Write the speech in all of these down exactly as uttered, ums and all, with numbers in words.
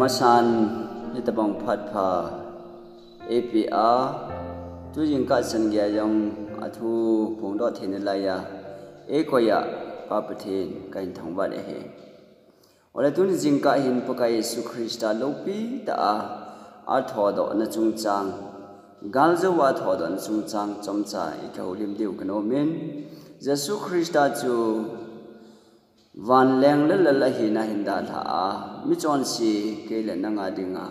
Masan, hitabang phat pha eipeh a, tu jingkah chan geiya jong athu phongdoh theina laiya eikoi a Pa Pathen kahin thangvah ahi. Ole tuni jingkah hin Pakai Jesu Christa loupitah a athoudohna chungchang, galjou a athoudohna chungchang chomcha ikihoulim diu kanom in, Jesu Christa chu vanleng le lal ahina ahin dalha a, michonse kei le nang a dinga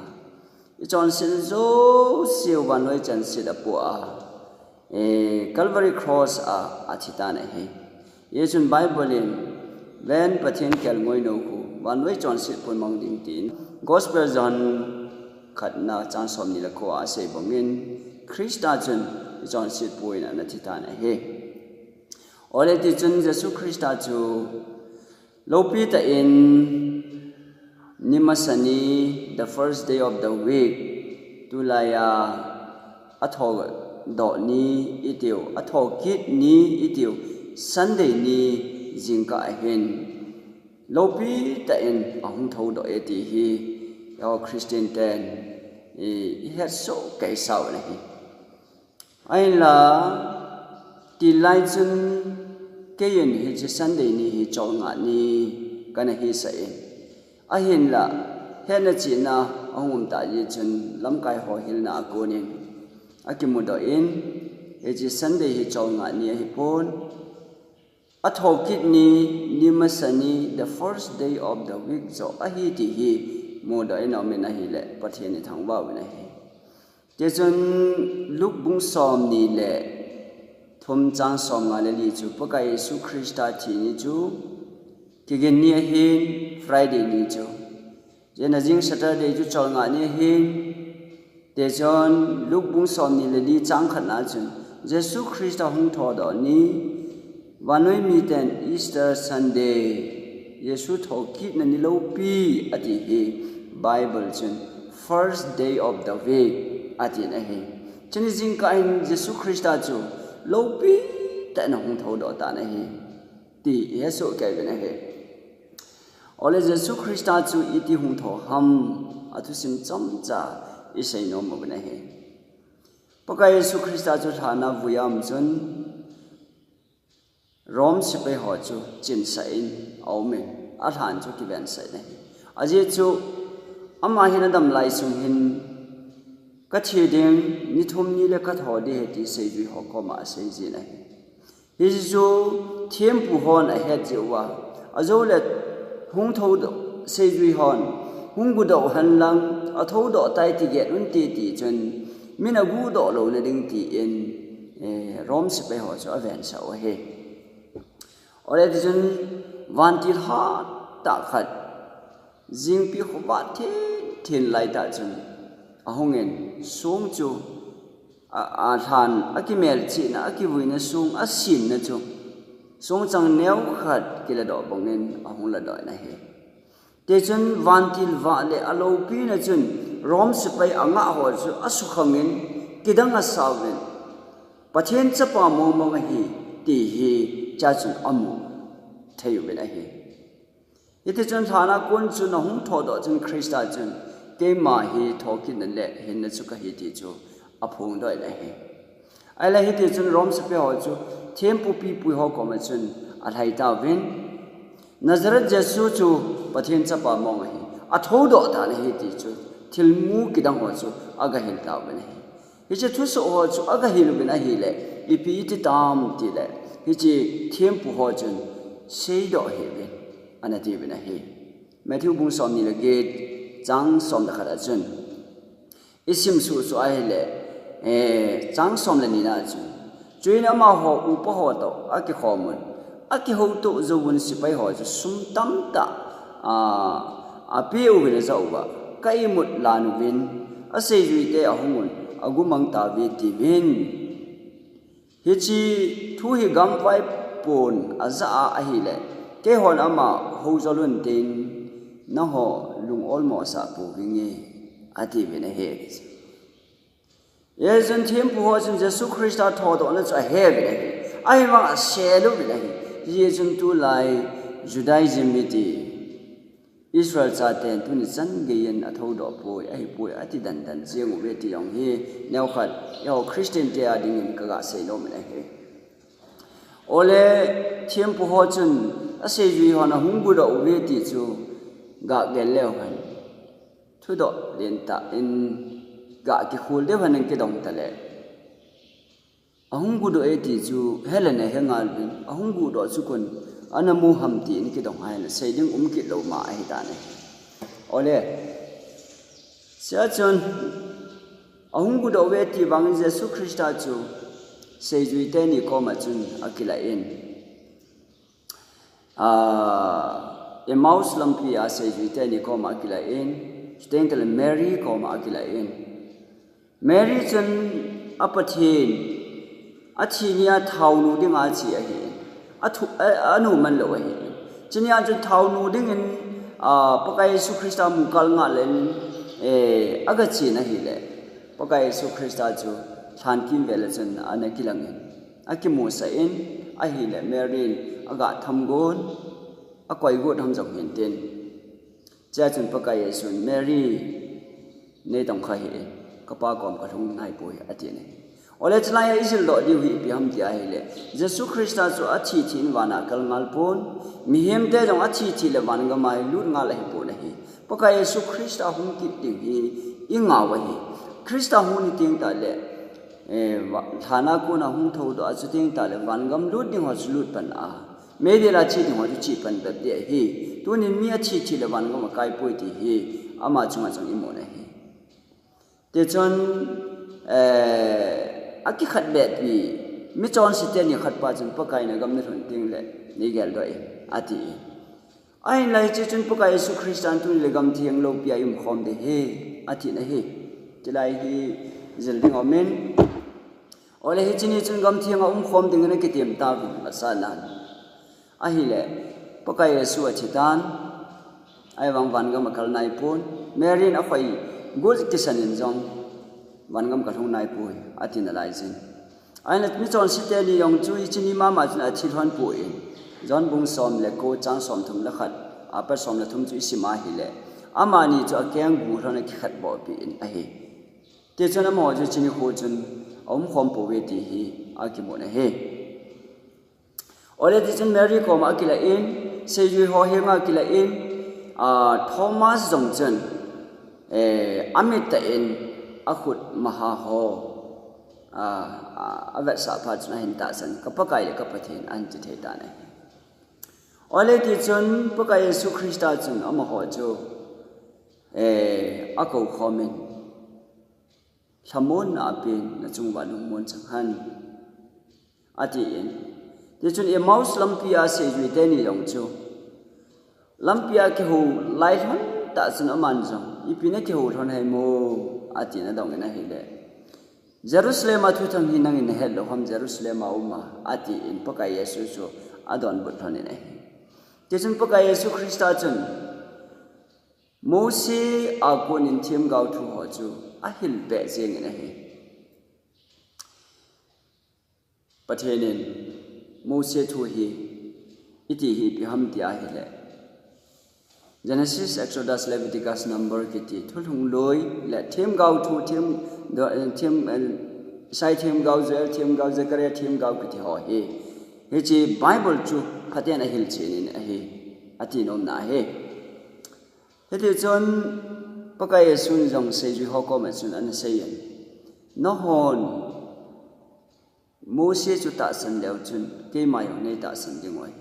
ichonset jouse u vannoi chanset a apoh a, eh, Calvary Cross a athi tan ahi. Hijeh chun Bible in, ven Pathen kelngoi nou khu vannoi chonset pon mang ding tin, Gospel John khatna chang somni le ko a asei bangin, Christa chun ichonset pon ana thi tan ahi. Ole tichun Jesu Christa chu loupitah in, ni masa ni, the first day of the week, tulaiya athoudoh ni itiu, athoukit ni itiu, Sunday ni jingkah ahin loupitah in ahung thoudoh e ti hi, eiho Christian ten i, ihetsoh kei sau ahi. Ahinla, tilai chun keiyin hiche Sunday ni hi cholngah ni kana hisah in, ahinla, hetna chihna ahung um tah jeh chun lamkai ho hilna a konin akimudoh in, hiche Sunday hi cholngah ni ahipon, athoukit ni, ni masa ni, the first day of the week joh ahi ti hi mudoh in aumin ahile, Pathen ithangvah uvin ahi. Tichun Luke bung somni le thum chang somnga le li chu Pakai Jesu Christa thi ni chu kigin ni ahin, Friday ni chu. Chujeh a jing Saturday chu cholngah ni ahin. Tichun Luke bung somni le li chang khatna chun Jesu Christa hung thoudoh ni, vannoi miten Easter Sunday, Jesu thoukitna ni loupi ati hi, Bible chun first day of the week atin ahi. Chuni jingkah hin Jesu Christa chu loupitah in ahung thoudoh tan ahi ti ihetsoh kei uvin ahi. Ole Jesu Christa chu iti hung thou ham, athusim chomcha isei nom uvin ahi. Pakai Jesu Christa chu lhan a avui a um chun, Rome sepai ho chu chinsah in aumin, alhan chu kivensah in ahi. Ajeh chu, ama hin adam lai sung hin, kathi ding, ni thum ni le kathou ding ahi ti seijui ho koma asei jin ahi. Hichu thempu hon ahet jeh uva, ajou le hung thoudoh, seijui hon hung guhdoh hen lang, athoudoh tai ti get unte tichun, min aguhdoh louna ding tin, eh, Rome sepai ho chu avensah u ahi. Ole tichun vantil hatah khat, jingpi khovah thenthen laitah chun, ahungin song chu, a, alhan, akimelchihna, akivuina song, asemna chu, songchang neokhat kiladoh bangin ahung ladoh in ahi. Tichun vantil vah le aloupina chun Rome sepai angah ho chu asukhangin, kidang asauvin, Pathen chapa mongmong ahi ti hi chua chun amu thei uvin ahi. Hitichun lhan a kon chun ahung thoudoh chun Christa chun, keima hi thoukitna le hinna chu kahi ti chu aphongdoh in ahi. Ahile hitichun Rome sepai ho chu thempu pipui ho koma chun alhai tauvin, Nazareth Jesu chu Pathen chapa mong ahi, athoudoh tan ahi ti chu thilmu kidang ho chu agahil tauvin ahi. Hiche thusoh ho chu agahil uvin ahile, ipi iti tam tile, hiche thempu ho chun seidoh hih uvin, ana tiuvin ahi. Matthew bung somni le get, chang som le khat a chun, isim suhsuh ahile, eh, chang som le nina a chun, chuin amaho upa ho toh akikhomun, akihoutoh jouvun sepai ho chu sum tamtah, a, apeh uvin ajah uva, ka imut lan uvin, aseijuite ahungun, agumang tauve tiuvin. Hiche thu hi gamvaipon ajah a ahile, keihon ama houjol untin, nangho lung olmo asah pouvinge, atiuvin ahi. Hijeh chun thempu ho chun Jesu Christa thoudohna chu aheuvin ahi. Ahivang asel uvin ahi. Hijeh chun tulai Judaism mite Israel chaten tuni chan geiyin athoudoh poi, ahipoi, ati dandan jeng uve ti jong hi, neokhat, eiho Christian te a dingin kaga seinom in ahi. Ole, thempu ho chun, aseijui hon ahung gudoh uve ti chu, ga gel leu hen. Thudoh lentah in, ga kikhol deu hen in kidong tale. Ahung gudoh e ti chu, helene hengal bin, ahung gudoh chu kon, ana mu ham tin kidong hai le, sei ding um kit lou ma ahi tane. Ole, sia chun, ahung gudoh uve ti vangin Jesu Christa chu, seijui teni koma chun, akilah in. Ah, Emmaus lampi a seijui teni koma akilah in, chuteng tale Mary koma akilah in. Mary chun a Pathen, athi nia thaonu dinga ache ahi. Athu, a, anu man lou ahi. Chunia chun thaonu dingin, ah, Pakai Jesu Christa mu kal nga len, eh, aga chen ahile. Pakai Jesu Christa chu lhan kimvel a chun ana kilangin. Akimusah in, ahile Mary in aga tham gon, akoi got ham jong hintin. Chea chun Pakai Jesun, Mary, nei tong kha hih in, kapa kom kalhung naipoi, atin ahi. Ole chulai a ijil doh diu hi ipi ham ti ahile, Jesu Christa chu athi thi in vana akal ngal pon, mihem te jong athi thi le vangam a hi lut ngal ahi pon ahi. Pakai Jesu Christa hung kit ding hi ingah u ahi. Christa hung ni teng tale, eh, va-, lhan a kona hung thoudoh a chuteng tale vangam lut ding ho chu lut pan a. Meidil a che ding ho chu che pan bep ding ahi. Tunin mi athi thi le vangam a kaipoi ti hi ama chunga chun imu na ahi. Tichun, eh, akikhat bep hi, michonse teni khat pa chun Pakai nagam nalhun teng le, nei geldoh in, ati. Ahinla hiche chun Pakai Jesu Christan tuni le gam theng loupia i umkhom ding ahi, ati na ahi. Chulai hi jil ding aumin. Ole hiche ni chun gam theng a umkhom dingin akitem tauvin, masa nan. Ahile, Pakai Jesu athi tan, ahivang vangam akal naipon, Mary in akhoi got kisan in jong, vangam kalhung naipoi, ati nalai jin. Ahinla michonse teni jong chu hiche ni mama chun athi lhon poi. John bung som le ko chang som thum le khat, apat som le thum chu isim ahile. Amani chu akeng gu lhon akikhat boh pi in ahi. Tichun amaho chu hiche nikho chun aumkhom pouve ti hi akimu na ahi. Ole tichun Mary koma akilah in, seijui ho henga akilah in, ah, Thomas jong chun, eh, amit tah in akhut maha ho, ah, ah, avetsah phat chun ahin tahsan, ka Pakai le ka Pathen ahin ti thei tan ahi. Ole tichun Pakai Jesu Christa chun amaho chu, eh, akou khomin, lhamonna apen, nachung uva lungmon chang hen, atin. Tichun Emmaus lampi a seijui teni jong chu, lampi a kihou lai lhon tah chun aman jong, ipi nakihou lhon ham, atin adongin ahile. Jerusalem a thuthang hi nangin nahet lou ham, Jerusalem a uma, atin Pakai Jesu chu adonbut lhonin ahi. Tichun Pakai Jesu Christa chun, Mose a konin themgao thu ho chu ahil peh jengin ahi. Pathen in Mose thu hi iti hi ipi ham ti ahile, Genesis, Exodus, Leviticus, Number kiti thulhung lui le themgao thu, them, do, them, eh, Isaiah themgao, Joel themgao, Zechariah themgao kiti ho hi, hiche Bible chu phaten ahil chenin ahi, ati nomna ahi. Hitichun Pakai Jesun jong seijui ho koma chun anaseiyin, nahon Mose chu tahsan leu chun keima jong neitahsan ding u ahi.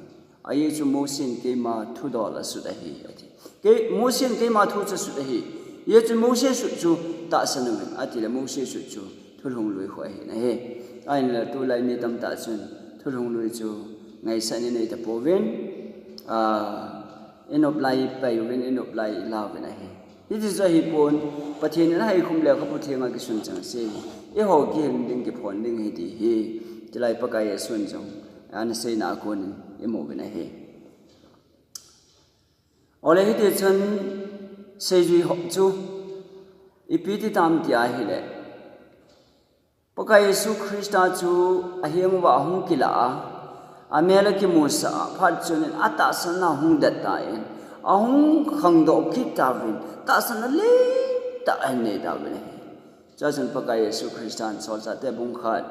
Ajeh chu Mose in keima thudol asut ahi, ati. Kei, Mose in keima thu chu asut ahi. Ajeh chu Mose sut chu tahsan uvin, atile Mose sut chu thulhung lui khu ahi nahi. Ahinla tulai mi tamtah chun thulhung lui chu ngaisah in eita pouvin, ah, inop lai ipai uvin, inop lai ilau vin ahi. Hiti chu ahipon, Pathen in ahaikhum leu khapu thenga kisun chang se. Eiho kihil ding kiphon ding ahi ti hi, chulai Pakai Jesun jong anaseina a konin imu uvin ahi. Ole hitichun seijui ho chu ipi ti tam ti ahile, Pakai Jesu Christa chu ahenguva ahung kilah a, amel akimusah a, phat chun in atahsan a hung det tan, Ahung khangdoh kit tauvin, tahsan a lentah ahin nei tauvin ahi. Chuchun Pakai Jesu Christan Solchahte bung khat,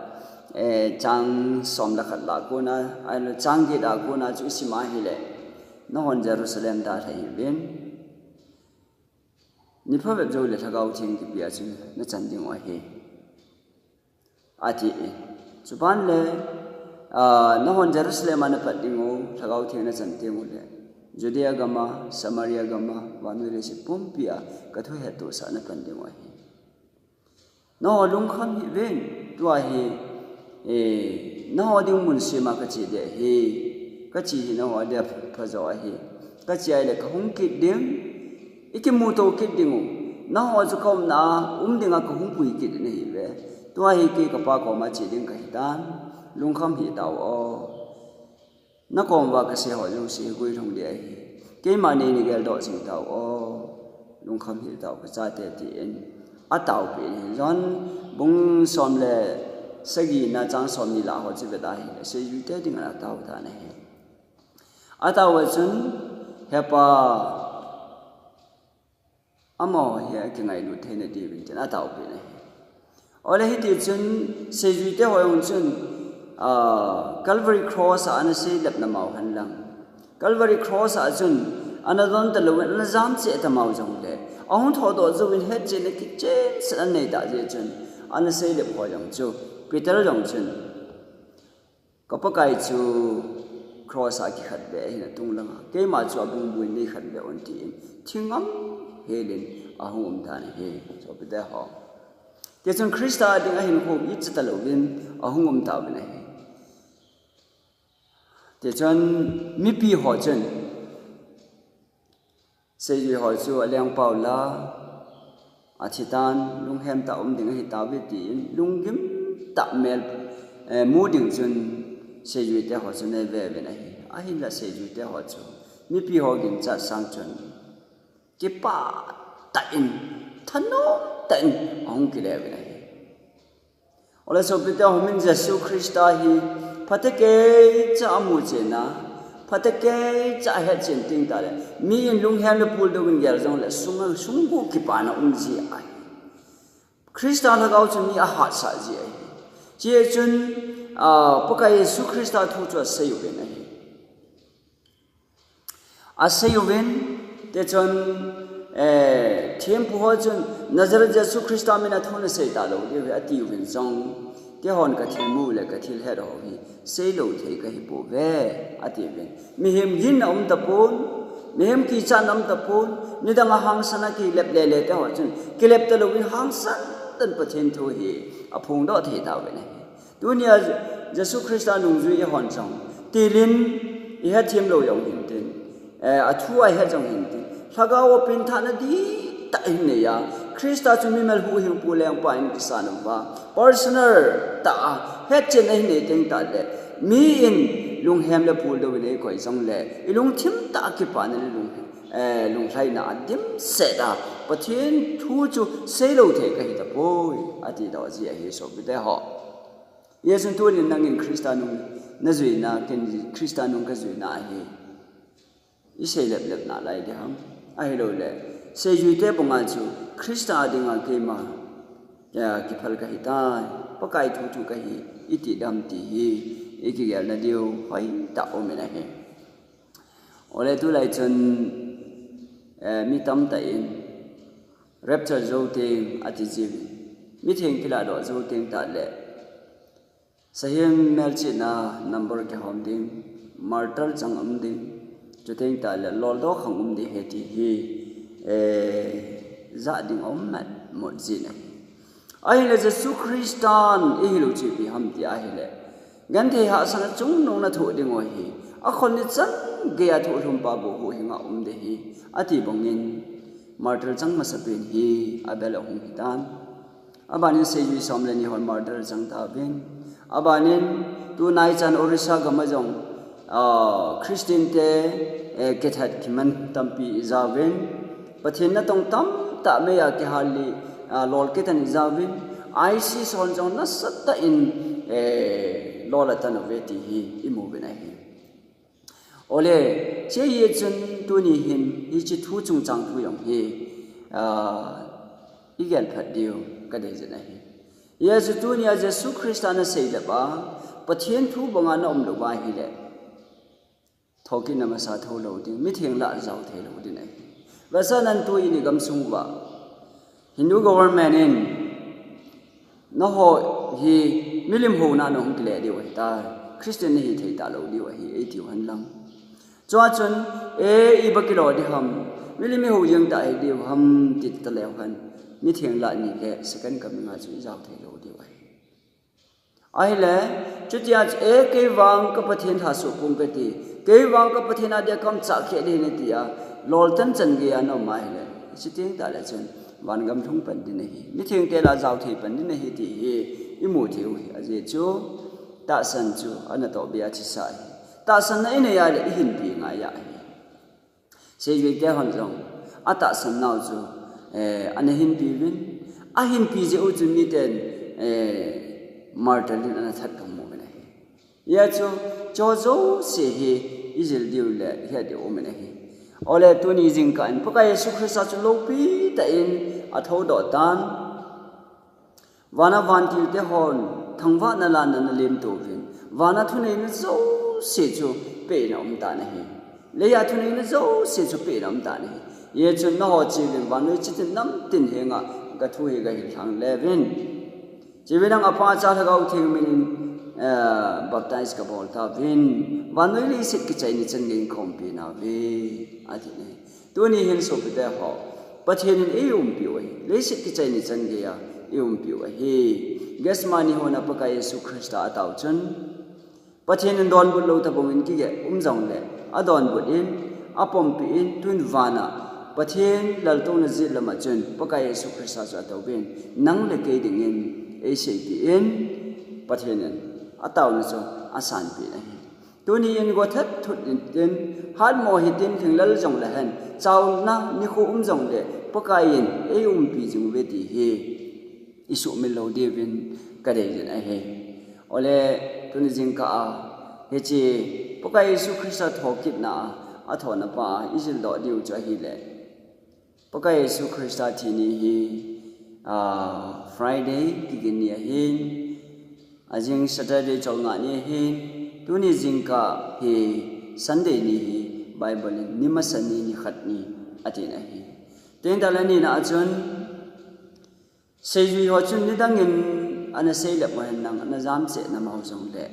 eh, chang som le khat lah a kona, ahilou chang get a kona chu isim a ahile, nahon Jerusalem dalha hih uvin. Ni phabep jou le Lhagao Theng kipea chun nachan diu ahi, ati e. Chuban le, ah, nahon Jerusalem a napat diu, Lhagao Theng nachan teng ule, Judea gam a, Samaria gam a, vannoi leiset pumpi a kathu hettohsah napan diu ahi. Nangho lungkham hih uvin, tua hi, eh, nangho ding mun sem a kache ding ahi, kache hi nangho dia phajo ahi, kache ahile kahung kit ding, ikimuto kit diu, nangho chu kaumna a um dinga kahung pui kit ding nahiuve, tua hi kei kapa koma che ding kahitan, lungkham hih tau o. Nakom uva kasei ho jouse guilhung ding ahi. Keima neina geldoh jing tau o. Lungkham hih tau kachate, tin ataopeh in ahi. John bung som le sagi na chang somni lah ho chu vet ahile, seijuite dinga atao tan ahi. Atao a chun, He Pa, amaho hi akingailut theina diuvin tin ataopeh in ahi. Ole hiti chun, seijuite ho jong chun, ah, Calvary Cross a ana seilepna mau henlang, Calvary Cross a chun ana don talouvin, ana jam cheh tamau jongle, ahung thodoh jouvin hetchenna kichensah anei tah jeh chun, ana seilep ho jong chu, Peter jong chun, Ka Pakai chu cross a kikhetbeh ahin atung langa, keima chu abungbuin neikhetbeh un, tin thingam helin ahung um tan ahi, sopite ho. Tichun Christa dinga hinkho icha talouvin ahung um tauvin ahi. Tichun mipi ho chun, seijui ho chu alengpau la, athitan, lunghem tah um ding ahitauve, tin lunggim tah mel, eh, mu ding chun seijuite ho chu anei veuvin ahi. Ahinla seijuite ho chu mipi ho ginchat sang chun kipah tah in, thanom tah in ahung kile uvin ahi. Ole sopite ho, min Jesu Christa hi phatecha keicha amuchenna, phatecha keicha ahetchen teng tahle, mi in lunghem le puldoh in gel jongle sung, sung gu kipana um ji ahi. Christa Lhagao chu mi ahatsah ji ahi. Hiche chun, ah, Pakai Jesu Christa thu chu asei uvin ahi. Asei uvin, tichun, eh, thempu ho chun, Nazareth Jesu Christa mina thu nasei talou diu ahi, ati uvin jong, keihon kathilmu le kathilhet ho hi seilou thei kahipouve, ati uvin. Mihem ginna um tapon, mihem kichatna um tapon, midang a hangsan a kilep lele te ho chun, kilep talouvin hangsan tah in Pathen thu hi aphongdoh thei tauvin ahi. Tunia Jesu Christa nungjui ihon jong, tilin ihet themlou jong hintin, eh, athu a ihet jong hintin, Lhagao a pengthahna dihtah ihin nei a, Christa chu mimal huhhingpu lengpa in kisan uva, personal tah a hetchenna ihin nei teng tahle, mi in lunghem le puldoh in eikoi jongle, ilungthim tah a kipana le lung, eh, lunglhaina a dimset a, Pathen thu chu seilou thei kahi tapoi, ati doh ji ahi, sopite ho. Hijeh chun tunin nangin Christa nung najuina, ken Christa nung kajuina ahi, isei leplep nalai ding ham? Ahilouleh, seijuite banga chu Christa dinga keima, eh, kiphal kahitai, Pakai thu thu kahi, iti dem ti hi ikigelna diu hoitah umin ahi. Ole tulai chun, eh, mi tamtah in rapture jou teng ati jiuvin, mitheng kilahdoh jou teng tahle, sahem melchihna number kihom ding, martyr chang um ding, chuteng tahle loldoh khang um ding ahi ti hi, eh, jah ding aum metmut jin ahi. Ahinla Jesu Christan ihil u chu ipi ham ti ahile, genthei hahsatna chungnung nathoh diu ahi. Akhon ni chan geiya thohlhum pa bou huhhinga um ding ahi, ati bangin martyr chang masapen hi Abel ahung hitan. Abanin seijui som le ni hon martyr chang tauvin. Abanin tunai chan Orissa gam a jong, ah, Christian te, eh, kithat kiman tampi ijauvin. Pathen natong tamtah meiya kihal le, ah, lol kitan ijauvin. ISIS hon jong nasatah in, eh, lol atan uve ti hi imu uvin ahi. Ole, hiche hi chun tuni hin, hiche thu chungchang thu jong hi, ah, i gel phat diu ka dei jin ahi. Hiche chu tuni a Jesu Christa na seilep a, Pathen thu banga na um lou va ahile, thokit na masa tho lou ding, mitheng lah jao thei lou ding ahi. Vasa nan tu i ni gamsung uva, Hindu government in, "Nangho hi milim houna nahung kile diu ahitai. Christian nahi thei talou diu ahi," eitiu henlang. Chua chun, "E, iba kilo ding ham, milim i hou jeng ta hi diu ham," ti taleu hen, mitheng lah ni le second coming a chu i jao thei lou diu ahi. Ahile, chutia chu, "E, kei vang ka Pathen tha soh pong kati, kei vang ka Pathen a dia ka um chah khe ding ahi," nati a, loltan chan gei a na um ahile, hiche teng tah le chun, vangam lhung pan ding ahi, mitheng te lah jao thei pan ding ahi ti hi i mu thei u ahi. Ajeh chu, tahsan chu ana toh be a thisa ahi. Tahsan na i nei a le i hinpi ngai ahi. Seijui te hon jong, atahsan nau chu, eh, ana hinpi uvin, ahinpi jeh u chun miten, eh, martyr in ana that kha mu uvin ahi. Hijeh chun, hicho jouse hi i jil diu le, i het diu um in ahi. Ole tuni jingkah in, Pakai Jesu Christa chu loupi tah in athou doh tan. Vana vantil te hon, thangvahna lana na lem to uvin. Vana thuneina jouse chu peh in a um tan ahi. Leiya thuneina jouse chu peh in a um tan ahi. Hijeh chun nangho che uvin, vannoi chitin namtin henga ka thu hi ga hil thang le uvin. Che uvin lang Apa, Cha, Lhagao Theng min in, eh, baptize ka bol ta uvin. Vannoi leiset kichai ni chan gei in ka umpi nauve, ati ne. Tuni hin sopite ho, Pathen in ei umpiu ahi, leiset kichai ni chan geiya ei umpiu ahi. Gethsemane hon a Pakai Jesu Christa atao chun, Pathen in donbut lou tabang in kigel um jongle, adonbut in, apompi in, tun vana Pathen laltouna jet lama chun Pakai Jesu Christa chu atouvin, nang le kei dingin ei seipi in, Pathen in ataona chu asanpi in ahi. Tuni in go that thut in tin, hatmo hitin, lhinglel jongle hen, chauna nikho um jongle, Pakai in ei umpi jing uve ti hi i sumil lou diuvin ka dei jin ahi. Ole, tuni jingkah a, hiche Pakai Jesu Christa thokitna a, athona pa a, i jildoh diu chu ahile, Pakai Jesu Christa thi ni hi, ah, Friday, kigin ni ahin, ajing Saturday cholngah ni ahin, tuni jingkah hi Sunday ni hi Bible in ni masa ni, ni khat ni atin ahi. Teng tah le nina a chun, seijui ho chun nidang in ana seilep u hen lang, ana jamcheh na mau jongle,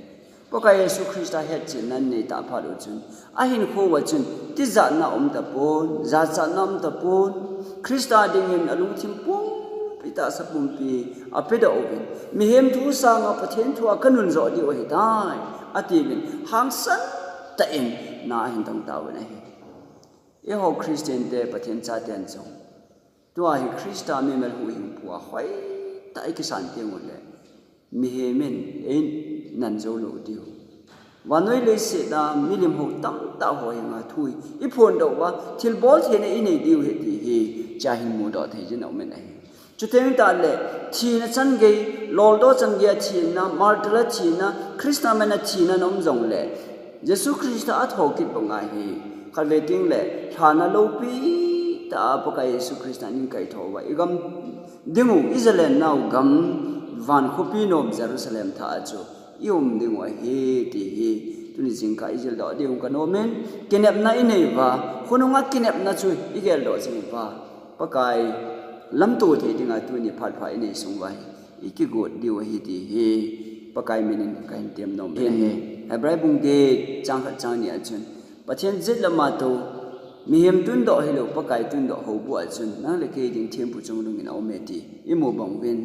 Pakai Jesu Christa hetchetna nei tah phat u chun, ahinkho uva chun tijatna um tapon, jachatna um tapon, Christa dingin alungthim pumpi, tahsa pumpi apedoh uvin, mihem thu sanga Pathen thu a ka nunjoh diu ahitai, atiuvin, hangsan tah in na ahin tong tauvin ahi. Eiho Christian te, Pathen chaten jong, tua hi Christa mimal huhhingpu a hoitah a i kisan teng ule, mihem in ei nan jou lou diu. Vannoi leiset a milim hou tamtah ho henga thu hi i phondoh uva, thilbol theina i nei diu ahi ti hi, hichea hin mudoh thei jin aum in ahi. Chuteng tah le, thina chan gei, loldoh chan gei a thina, martyr a thina, Christa min a thina na um jongle, Jesu Christa athokit banga hi, khatvei teng le, lhana loupi tah a Pakai Jesu Christa in kaithou uva, i gam ding u, i zalen nau gam, van khopi nom Jerusalem thah a chu i um ding u ahi ti hi, tuni jingkah i jildoh diu ka nom in, kinepna i nei uva, khonunga kinepna chu i geldoh jing uva, Pakai lamto thei dinga tuni phat pha i nei sung uva hi, i kigot diu ahi ti hi, Pakai min in ka hin tem nom in ahi. Hebrai bung get chang khat chang ni a chun, Pathen jet lama tou, mihem tundoh hilou, Pakai tundoh hou bu a chun, nang le kei ding thempu chungnung in aum e ti i mu bang uvin,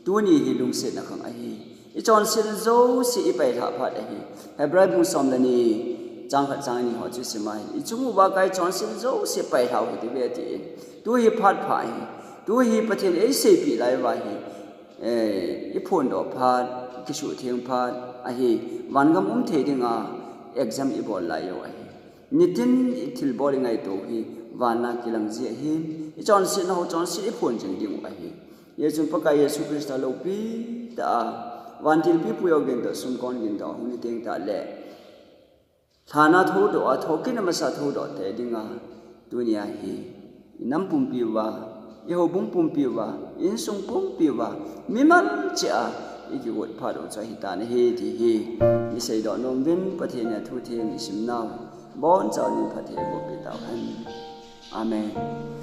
tuni hi lungsetna khang ahi. I chonset jouse i pailhah phat ahi. Hebrai bung som le ni, chang khat chang ni ho chu sim a hin, i chung uva ka i chonset jouse pailhah u hite ve atin. Tu hi phat pha ahi. Tu hi Pathen in ei seipeh lai uva hi, eh, i phondoh phat, i kisuhtheng phat ahi. Vangam um thei dinga exam i bol lai u ahi. Nitin i thilbol i ngaito hi, vana kilang ji ahin, i chonsetna ho chonset i phon jing ding u ahi. Hijeh chun Pakai Jesu Christa loupi tah a, vantil pipu ho gindoh, sumkon gindoh, hung ni teng tah le, Lhana thoudoh a, thokit a masa thoudoh te dinga, tunia hi, i nam pumpi uva, i houbung pumpi uva, i insung pumpi uva, mimal cheh a, i kigot phat u chu ahi tan ahi ti hi, i seidoh nom uvin Pathen in a thu theng i simnau, boncha u ni phatthei boh peh tauhen. Amen.